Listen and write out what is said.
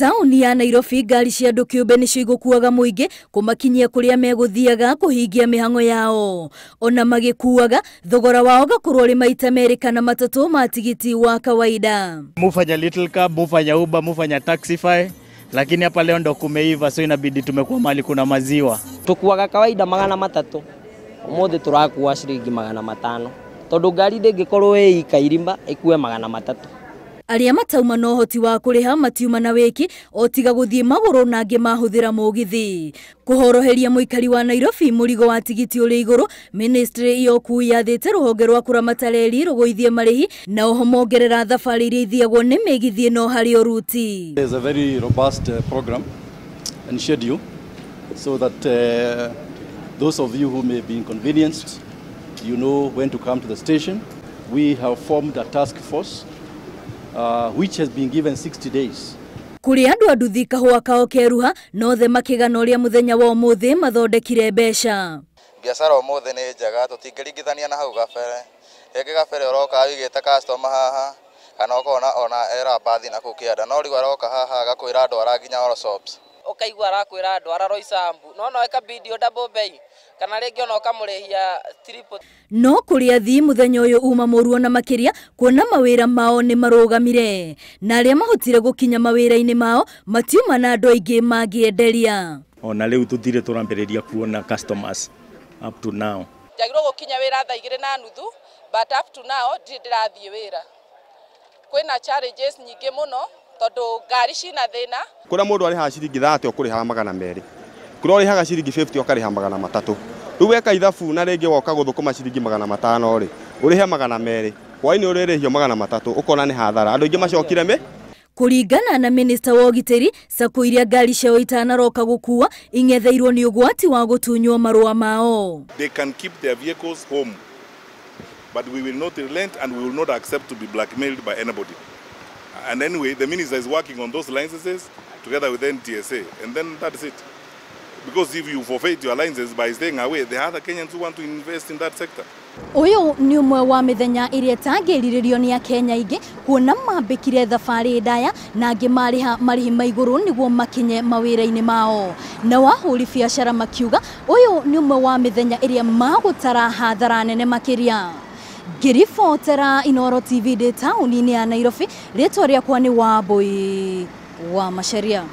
Taũni ya Nairobi ngari cia andũ kĩũmbe nĩcio igũkuaga mũingĩ kũmakinyia kũrĩa megũthiaga kũhingia mĩhang'o yao. Ona magĩkuaga thogora wao ũgakorwo ũrĩ maita merĩ kana matatũ ma tigiti wa kawaida. Mufanya Little Cab, mufanya Uber, mufanya Taxify, lakini hapa leo ndo kumeiva, so inabidi tumekuwa mahali kuna maziwa. Tukuaga kawaida 300, umuthi turakua ciringi 500, tondu ngari ndĩngĩkorwo ĩ ikairima ĩkue 300. Arĩa matauma na ũhoti wa kũrĩha matiuma na wĩki o tiga gũthiĩ magũrũ na angĩ mahũthĩra mũgithi. Kũhoroheria mũikari wa Nairobi mũrigo wa tigiti ũrĩ igũrũ, ministry ya ũkuui yathĩte rũhonge rwa kũramata reri rũgũithie marĩhi na oho mongerera thabarĩ iria ithiagwo nĩ mĩgithi ĩno harĩ o ruti. There's a very robust program and schedule so that those of you who may be inconvenienced, you know when to come to the station. We have formed a task force which has been given 60 days. Kũrĩ andũ a nduthi kahũa kao keruha nothe makĩgana ũrĩa mũthenya wa ũmũthĩ mathondekire mbeca. Biacara ũmũthĩ nĩ njega, tũtingĩringithania na hau gabere. Rĩngĩ gabere ũroka wĩigĩte customer haha kana ũkona ona era bathi na kũu kĩanda, no rĩu aroka haha agakwĩra ndwara nginya All Shops. Ũkaigua arakwĩra ndwara Roysambu, no no ĩkabidi double bei kana rĩngĩ ona ũkamũrĩhia triple. No kũrĩ athii mũthenya ũyũ uma mũru ona makĩria kuona mawĩra mao nĩ marũgamire na arĩa mahotire gũkinya mawĩra-inĩ mao matiuma na andũ aingĩ mangĩenderia. Ona rĩu tũthire tũrambĩrĩria kuona customers up to now. Njagĩrĩirwo gũkinya wĩra thaa 2:30, but up to now ndirĩ ndĩrathiĩ wĩra. Kwĩna challenges nyingĩ mũno tondu ngari cina thĩna. Kũrĩa mũndũ arĩhaga ciringi 30 ũkũrĩhaga 200, kũrĩa ũrĩhaga ciringi 50 ũkarĩha 300. Rĩu weka ithabu na rĩngĩ woka gũthũkũma ciringi 500 rĩ, ũrĩhe 200, hwaĩ-inĩ ũrĩrĩhio 300, ũkona nĩ hathara. Andũ aingĩ macokire mĩ Kũringana na minista wa ũgitĩri, sacco iria ngari ciao itanaroka gũkua ing'etheirwo nĩ ũgwati wa gũtunywo marũa mao. They can keep their vehicles home, but we will not relent and we will not accept to be blackmailed by anybody. And anyway, the minister is working on those licenses together with NTSA, and then that's it. Because if you forfeit your licenses by staying away, there are other Kenyans who want to invest in that sector. Ũyũ nĩ ũmwe wa mĩthenya ĩrĩa ĩtangĩrirĩrio nĩ Akenya aingĩ kuona mambĩkire thabarĩ ndaya na angĩ marĩha marĩhi ma igũrũ nĩguo makinye mawĩra-inĩ mao. Na wahũri biacara makiuga ũyũ nĩ ũmwe wa mĩthenya ĩrĩa magũtara hathara nene makĩria. Ngĩribotera Inooro TV ndĩ taũni-inĩ ya Nairobi, rĩtwa rĩakwa nĩ Wambui wa Macharia.